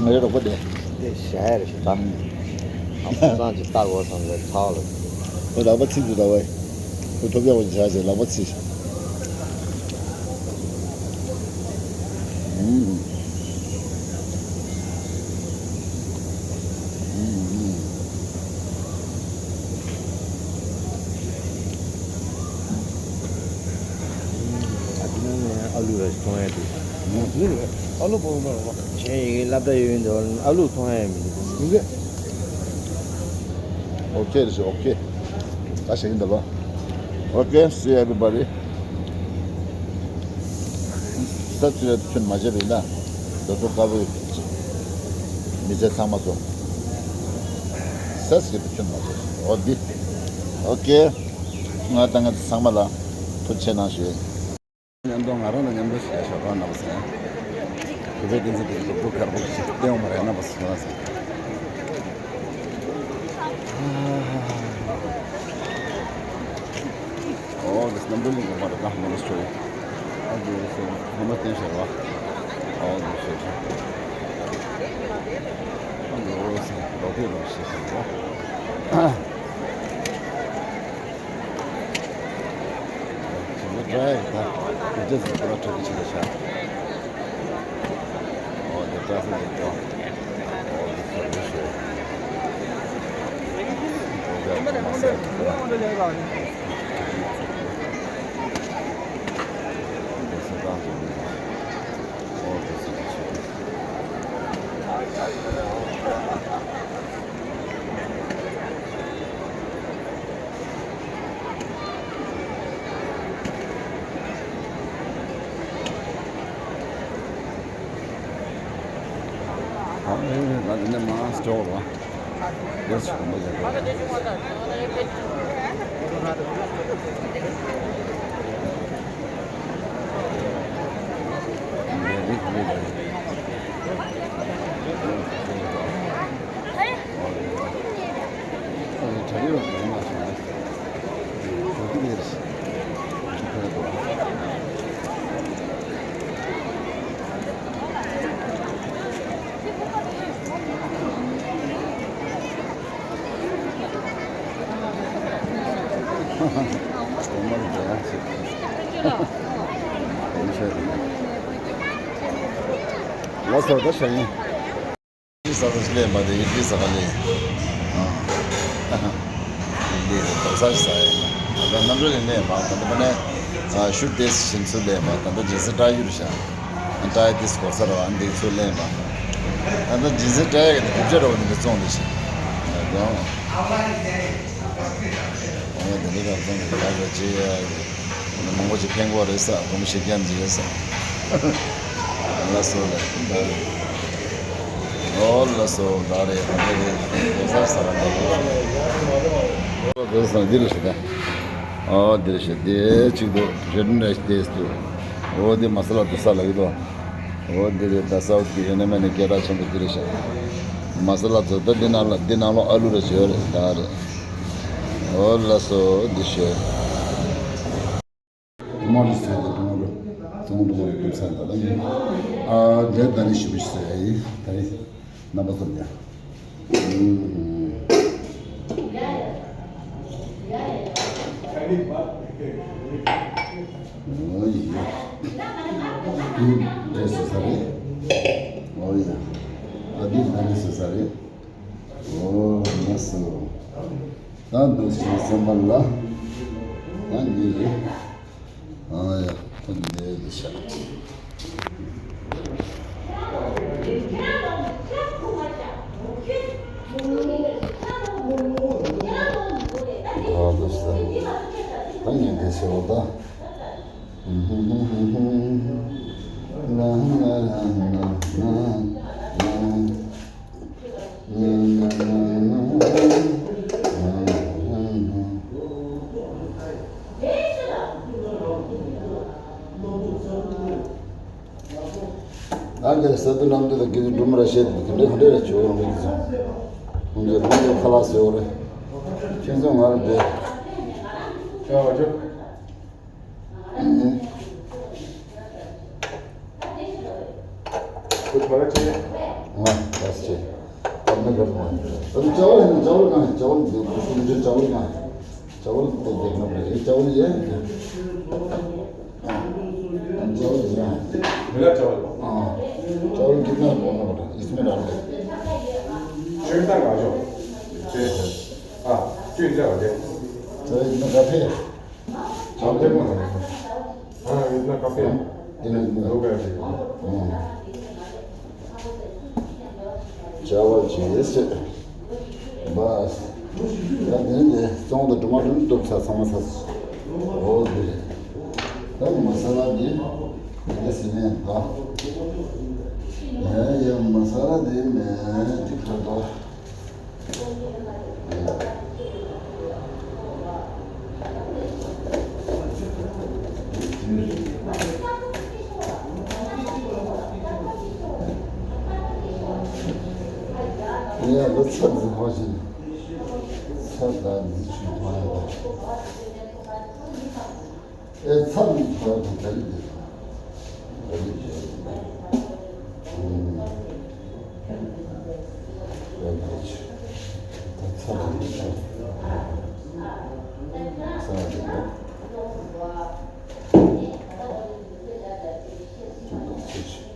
ངའི་རོགས་པ་དེ། དེ་ཞྭ་ཡ་རེ་ཞིག་བཏང་། ཨ་ཕོ་བྲང་གཅིག་ལྟ་དགོས་བསམ་པའི་ཚ་བ་ལ། ཁོ་ལག་པ་ཚིག་འདུག་ད་བས། ཁོ་ཐོབ་ཡག་པོ་བྱ་ཞེས་ལག་པ་ཚིག་ཨུམ། ཨུམ། ཨ་ཅི་ན་ཨ་ལུ་ར་ཞིག་མཐོང་ཡ་དེ། ཨ་ལུ་བོ་མ་རོ། ཆེན་ཡིན་གྱི་སློབ་གྲྭ་ཡོད་འདུག་ཨ་ལུ་མཐོང་ཡ་མི་འདུག Okay, it's okay. ད་ཞིག་ཡིན་འདུག་ག Okay, see everybody. ས་ཚུལ་ལ་ཁྱོན་མ་བྱས་པ་ཡིན་ན། རྡོ་ཐོག་དཀར་པོ་ཡོད། མི་ཚེ་ཚང་མ་ཚོ། ས་ཚུལ་ལ་ཁྱོན་མ་བྱས། འོ་འདི། Okay. ང་དང་ང་ཚོ་ཚང་མ་ལ་ཐུགས་རྗེ་གནང་ཞུ། མཉམ་དུ་ང་རང་དང་མཉམ་དུ་ཞེས་ཞོགས་པ་ན་བ་ཟེར། བོད་པའི་བསྟན་སྲིད་དེ་གི་སློབ་ཕྲུག་དཀར་པོ་ཞིག་བསྟན་འོང་བ་རེད་ན་བ་ཟེར་ན་ཟེར། ཨོ་དེ་སྣམ་བུ་གླིང་དགོན་པ་རེད་ད་མ་ནུ་སོ་ཡི། ཨ་དེ་སེ་ངོ་མ་བསྟན་ཞོགས་པ། ཨོ་དེ་སེ་ཞོགས། ཨ་དེ་སེ་རོ་ཕེ་རོ་ཞེས་ཞོགས་པ། ལགས་སོ། ད་ཤ་ཡིན། ཟ་ཟ་ལས་མ་དེ་ཡིན་དེ་ཟ་ག་ལས། ཨ། ཡིན་དེ་རེད། ཟ་ཟ་ཡིན། ད་ལྟ་རྣམ་གྲོལ་ལས་ལས་མ་ད་ལྟ་མ་ནས། ཨ། ཤུ་དེ་ཞིམ་ཚུལ་ལས་མ་ད་ལྟ་ཇི་སི་ཏྲ་ཡུར་ཤ། ཏྲ་ཡི་དེ་སྐོར་ས་ར་བ་འདི་ཚུལ་ལས་མ། ད་ལྟ་ཇི་སི་ཏྲ་ཡི་གི་དེ་རྒྱུ་ཆ་ར་བ་འདི་བཙོང་དེ་ཤ། ཡང་། ཨོ་དེ་འདྲ་ར་བཙོང་དེ་ད་ལྟ་ཇི་ཡ། མང་པོ་ཅིག་ཕན་གོ་རེད་ས། དགོངས་ཞིག་རྒྱབ་ཀྱི་ཡོད་ས། ལགས་སོ་ལགས། ཨོ་ལགས་སོ། ད་རེད་ད་རེད། ལོ་གསར་ས་ར་ད་ལོ་གསར་ས་འདི་རེད་ཤག་ད། ཨོ་འདི་རེད་ཤག་འདི་གཅིག་ཏུ་རེད་འདྲ་ཞིག་ཏེས་ཏུ། ཨོ་འདི་མ་ས་ལ་དུ་ས་ལ་ཡོད་དོ། ཨོ་འདི་རེད་ད། སའུ་ཐི་གི་ཡོད་ན་མེད་ན་སྐད་གྲགས་ཆེན་པོ་འདི་རེད་ཤག་མ་ས་ལ་ཚོ་ད་འདི་ནང་ལ་འདི་ནང་ལོ་ཨ་ལུ་རེ་བྱོས་རེད་ད་རེད། ཨོ་ལགས་སོ་འདི་བྱོས། ཏོ་མ་ཊོ་ཟེར་ཏེ་ཏོ་མ་ཊོ། ཏོ་མ་ཊོ་ཏོ་མ་ཊོ་ཟེར་ཏེ་ད་ནི། ཨ་ལས་ད་ནི་ཞིབ་པོ་ཞིག་ཟེར་ཡ་ཡིན། ད་ནི་རྣམ་པ་ཚོ་ལ་ཡ། ཨོ་ཡ། འདི་འདྲས་སུ་ཟ་རེད། ཨོ་ཡ། ཨ་འདི་ད་ནི་སུ་ཟ་རེད། ཨོ་ལགས་སོ། ད་འདུག་སེ་སེམས་པ་ལ། ད་འདི་རེད། ཨ་ཡ། ད་འདི་རེད་ཤག་ཨ་འདུག་སེ། ད་ངས་འདི་ཟེར་བ་ད། ལ་ལ་ལ་ལ་ལ། ད་ག་ས་དུ་ནམ་དུ་དང་གི་སྒྲུང་ར་བཤད་དུ་ག་འདྲ་ག་འདྲ་ར་བྱོས་ཡོང་གི་སོང་། ཁོང་ཚོས་ཁོང་ཚོའི་ཁ་ལག་བཟོས་པ་རེད། ཁྱེད་ཚོ་ང་ར་བསྡད། ཨ་ནི། ཁོ་ཐོ་རེ་ཆེ། ང་ལགས་ཆེ། ཨ་ནི་ག་རེ་ང་། ཨ་ནི་ཅ་བ་ལ་ནི་ཅ་བ་ལ་གང་ཅ་བ་ལ་འདི་ཁོ་ཚོ་ཅ་བ་ལ་གང་། ཅ་བ་ལ་དེ་དེ་ང་རེད། ཅ་བ་ལ་ཡ། ཨ་ཅ་བ་ལ་ཡ། མི་ལ་ཅ་བ་ལ། ཨ་ཅ་བ་ལ་གི་ང་གོ་ང་རེད། ཨིས་མེ་ར་རེད། ཅོན་ཏ་ང་ཞོ། ཅེ། ཨ་ཅོན་ཏ་ང་རེད། ཅ་བ་ལ་ག་ཕེ། ཨ་ཡིན་ན་ཀ་ཕེ། ཨ་ཡིན་ན་ཀ་ཕེ། ཡིན་ན་ཡིན་ན། ལོ་ག་རེ། ཨང་། བྱ་བ་བྱེད་ཟེར། བ། ད་དེ་ནས་བཙོང་དང་གྲོ་མ་གྲོ་མ་བཏུབ་ཚར་ཚང་མ་ཚར། འོ་དེ་རེད། ད་མ་ས་ལ་དེ་མེད་ཟེར་ནས་ད། ཡ་ཡ་མ་ས་ལ་དེ་མེད་དེ་ཁ་ད། ཡ་ལ་ཚ་འཛིན་པ་བཞིན། ཚ་དང་འཛིན་ཆུ་མཐོང་ཡ་དང་། ཨེ་ཚ་མི་ཚ་དང་ག་རེ་བྱེད་དང་། ག་རེ་བྱེད་དང་། ཨུམ། ག་རེ་བྱེད། ད་ཚ་དང་མི་ཚ། ཚ་རེད་པ། ཚུལ་དང་ཚུལ་བཞིན།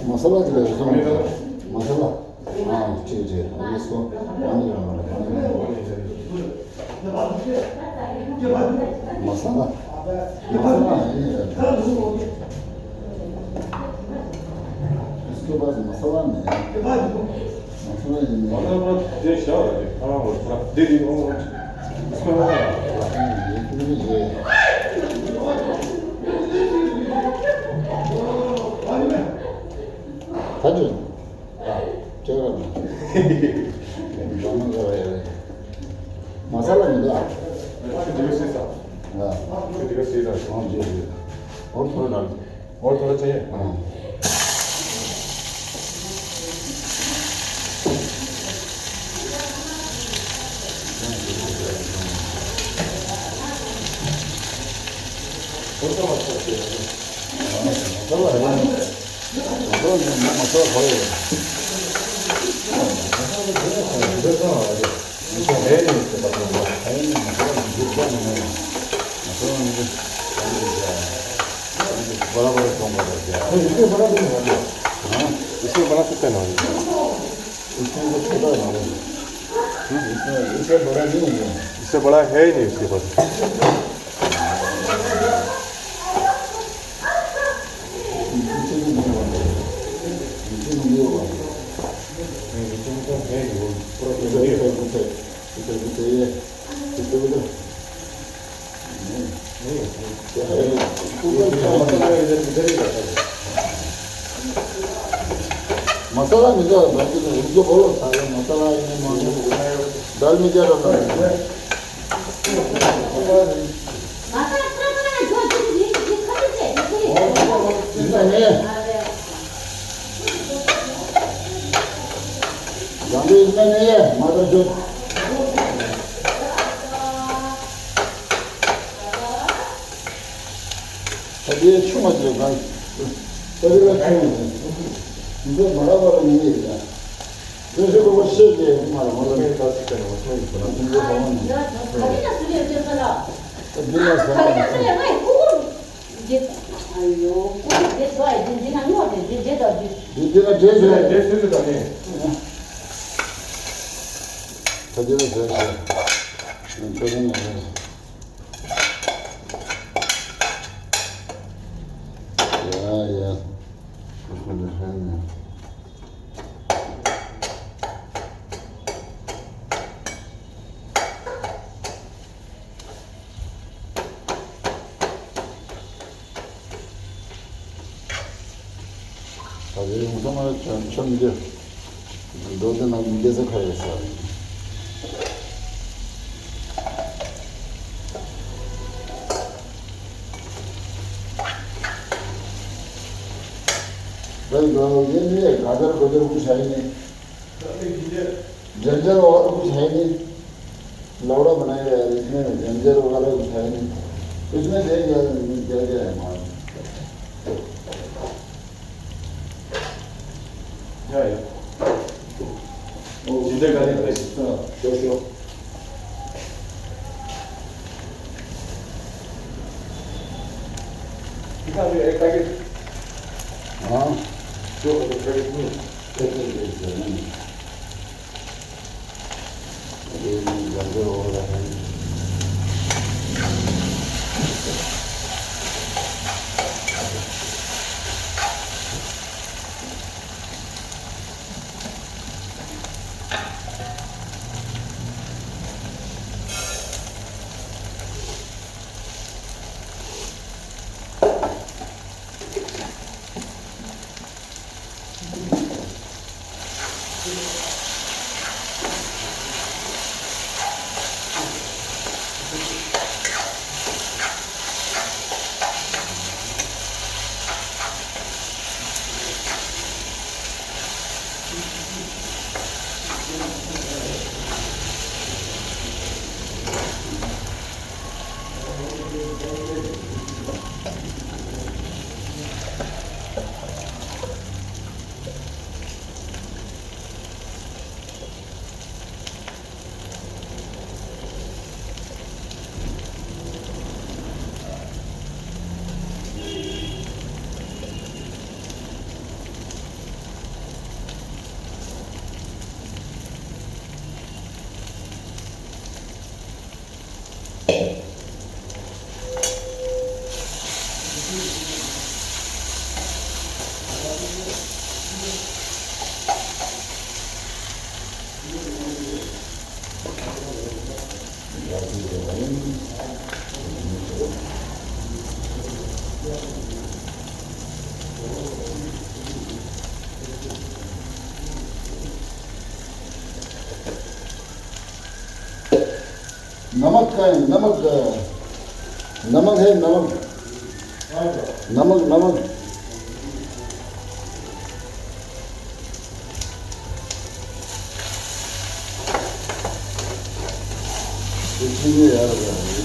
མ་ས་ལ་དེ་ལ་རེ་ཟུང་མེད་དམ། མ་ས་ལ། ཨ་ཅེ་ཅེ་ཨ་ནི་སོ་ཨ་ནི་རང་རང་ཨ་ནི་རང་། མ་ས་ལ། མ་ས་ལ་ཨ་ནི་རང་རང་། སྐྱོ་པ་མ་ས་ལ་མེད། ང་ཚོ་ལ་ཡིན་ནའི། ང་ཚོ་དེ་བཞག་ར་དེ་ཁ་རང་ལ་ཁ་དེ་དེ་ཨོ་ཨོ། ད་ཅི། ཁྱེད་རང་ལ། ལ་མ་ཟ་བ་ཡ་རེད། མ་ས་ལ་མི་འདུག་ཨ། ཁྱོད་འདི་ག་སྲིད་ས། ཨ། ཁྱོད་འདི་ག་སྲིད་ས། ཨང་ཇེ་ཇེ། འོར་ཐོར་ལ། འོར་ཐོར་ལ་ཆེ། ཨང་། འོར་ཐོར་ལ་ཆེ། इसे बड़ा है ही नहीं उसके पास। मसाला मिला, बाकी तो उनको बोलो, सारे मसाला इन्हें मांगो। दाल में क्या डालना है? ད་རེས་ཡོང་ས་མ་ཆོམ་ཆོམ་འདི། འགྲོ་དེ་ན་འགྱེལ་ས་ཁ་ཡོད་ས། ད་འགྲོ་དེ་ནས་ག་དར་གོ་དར་བུ་ཤ་ཡིན། जंजर और कुछ है नहीं। लौड़ा बनाया है, इसमें जंजर वगैरह कुछ है नहीं। इसमें देख क्या, क्या, क्या है माल। या, या। वो जिंदर का नहीं, हाँ, sure, sure। कितना भी एक पैकेट? हाँ। जो पैकेट नहीं। एक पैकेट दे दो। नमक का है, नमक। नमक है, नमक। नमक, नमक। ये चीज़ें यार, ये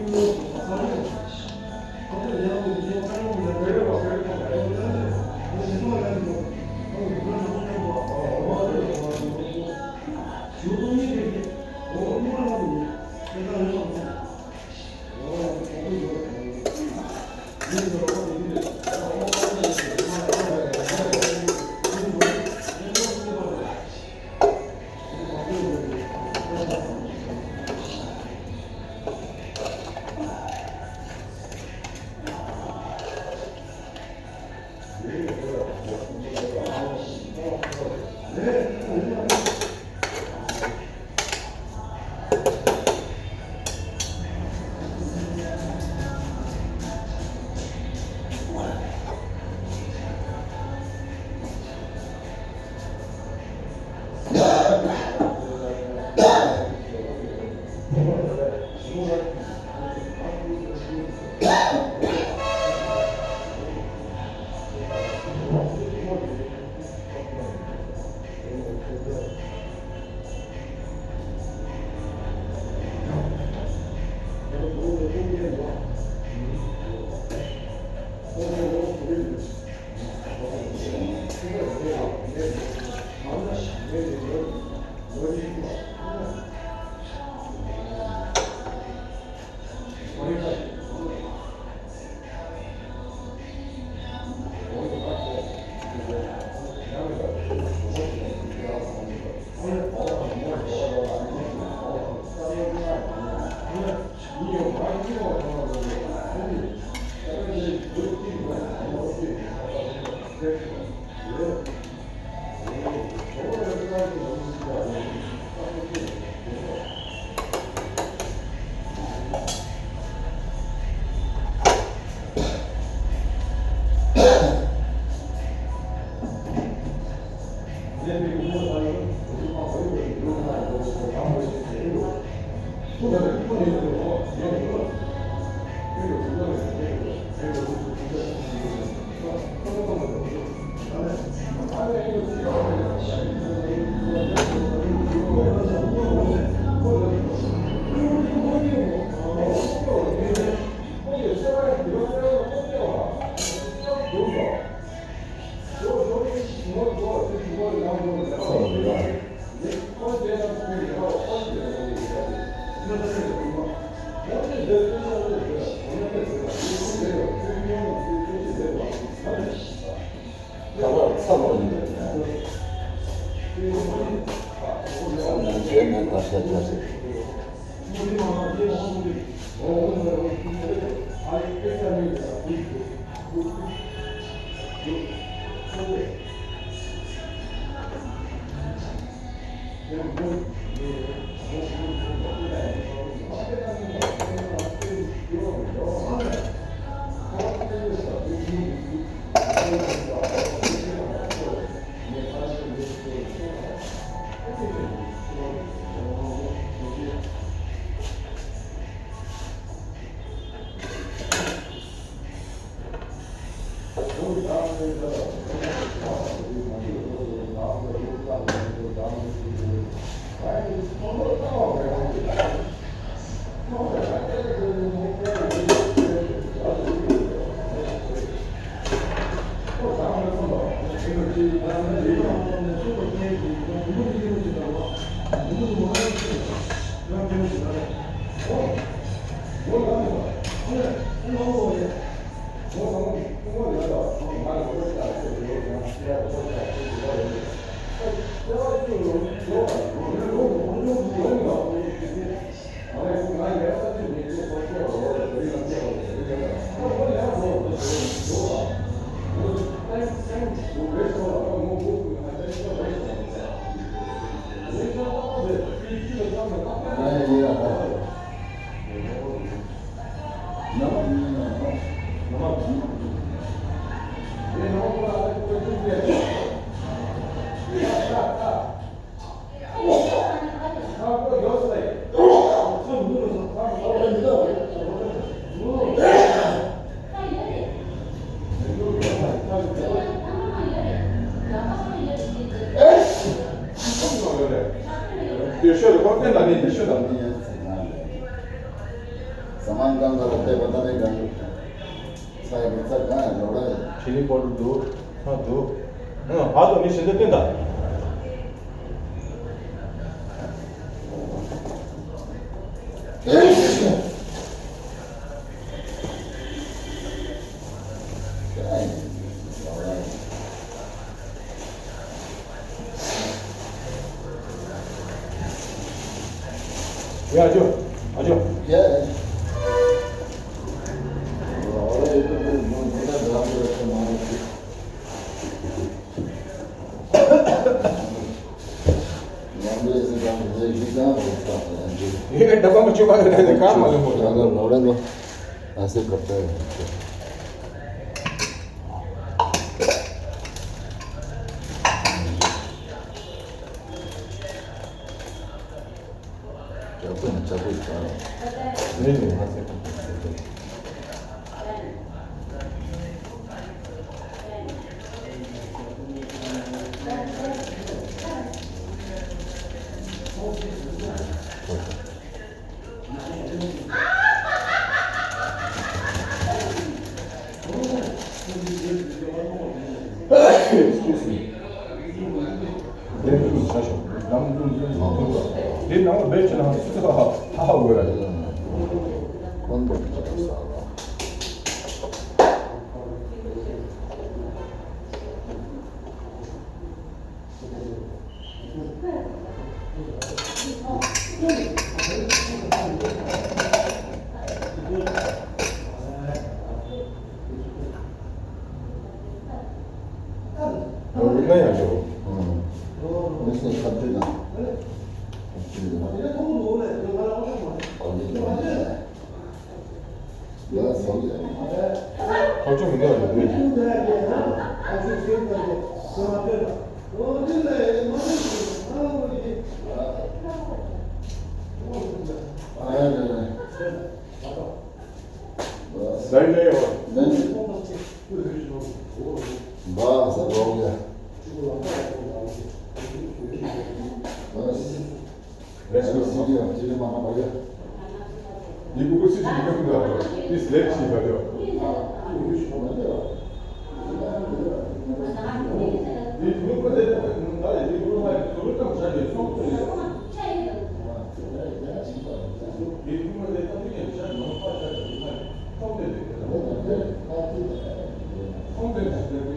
तो ཡོད་ཤོད་ཁོ་བསྟན་དང་ནི་ཡོད་ཤོད་དང་ནི་ཡོད་ཟེར་ན་ལས། ས་མང་གང་ག་ལ་བལྟས་པ་ད་ནི་གང་གི་ས་ཡ་པའི་རྩ་གང་ཡང་འགྲོ་ར་ཡོད། ཆི་ནི་པོ་ཏོ་འདུག་ཧ་འདུག་ཧ་ཧ་དོ་ནི་ཤིན་ཏུ་བསྟན་དང་། ཡ་ཨ་ཅོ། ཨ་ཅོ། ཡ། ཡ་ད་པ་མ་ཆུ་པ་ལ་ད་ག་མ་ལུས་མོ། ཡ་ལོ་ལོ་ལོ། ཨ་སེ་ཀ་ཏ། ཡག་པོ་ནས་ཇ་ཕུད་ཟ་རོགས། ལན་ནས་ང་ཚོའི་ཁོང་ཁྲོ་ཟ་རོགས། Excuse me. འདི་ནང་ལ་བེད་ཅི་ན་ཧ་ཧ་འོས་ར། ང་ཡང་ཞོག་ཨང་། མི་སེར་ཁ་བརྗོད་དང་། ཁ་བརྗོད་དང་། ཨོ་ལེ་ལེ་ལེ། ལ་ཟ་གི་ཡ། ཁ་ཆུ་མི་འདུག་ཡ་འདུག་ཨ་ཡ་ལེ་ལེ། ཟ་ཡི་ལེ་ཡོ། ལེ་ལེ། བ་ཟ་རོགས་ཡ། ལ་ཟ་རོགས་ཡ། རེས་མོས་སི་ཀི་ཡང་ཅི་རེད་མ་མ་པ་ཡ། ཡི་གུ་གུ་སི་ཅི་མི་ཀུན་ལ་ཏིས་ལེབ་ཅི་བ་ཡོ། ཡི་གུ་གུ་ལེབ་ཏ་ནི་ད་ཡི་གུ་གུ་མ་ཡི་གུ་ཏམ་ཤ་ཡི་སོང་ཏེ་ཡོ། ཡི་གུ་གུ་ལེབ་ཏ་ནི་ཡང་ཤ་ནོ་པ་ཤ་ཡི་མ་ཡི་སོང་ཏེ་ལེབ་ཏེ་ལ་སོང་ཏེ་ལེབ་ཏེ་ལ།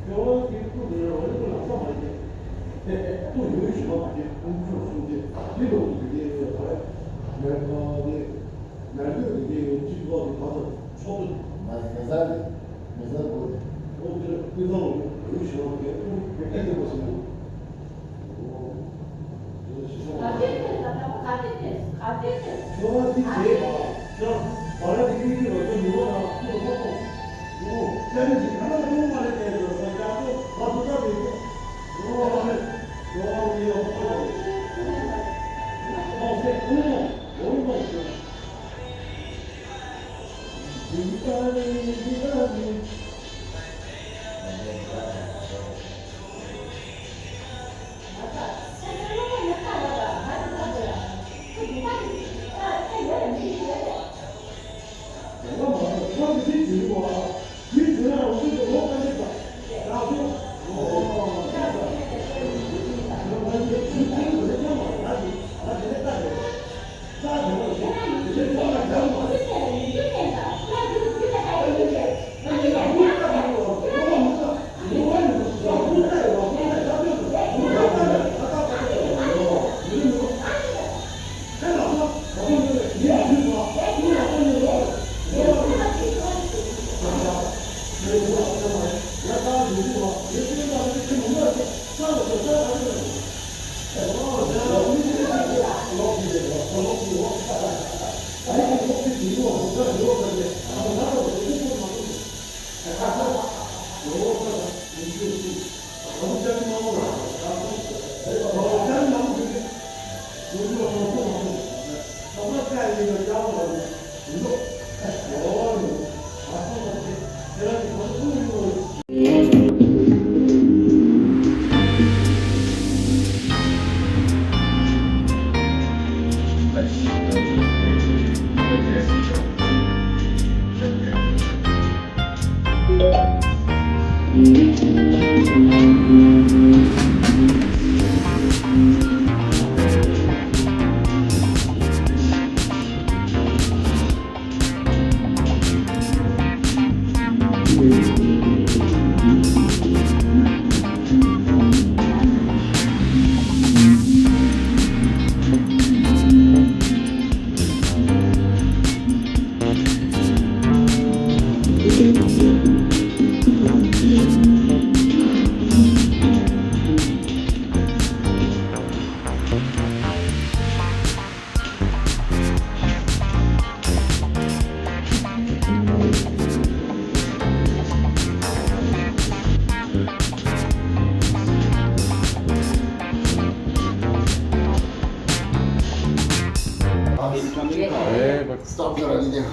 ཁྱོད་རང་གི་ཁུར་ནས་རང་ཉིད་ལ་བསམ་པ་བརྒྱབ། དེ་ལྟོ་ཡོད་ཞུ་བ་དེ་ཁོང་ཚོས་གསུངས་ཏེ་དེ་ལོ་དུ་དེ་ཡོད་པ་རེད། མེད་པ་དེ་མེད་འདོད་དེ་དེ་ཡོད་ཅིག་ལོ་དེ་ག་ཚོད་ཆོག་ཏུ། མ་མེ་ཟ་རེད། མེ་ཟ་དགོས་རེད། ཨོ་དེ་ལ་ཀུན་བཟང་ལོ་ཡོད་ཞུ་བ་དེ་ཁོང་དེ་དེ་དེ་པོ་སོང་། ཨེ་སྟོབས་ཤུགས་རང་ཉིད་ལྡན།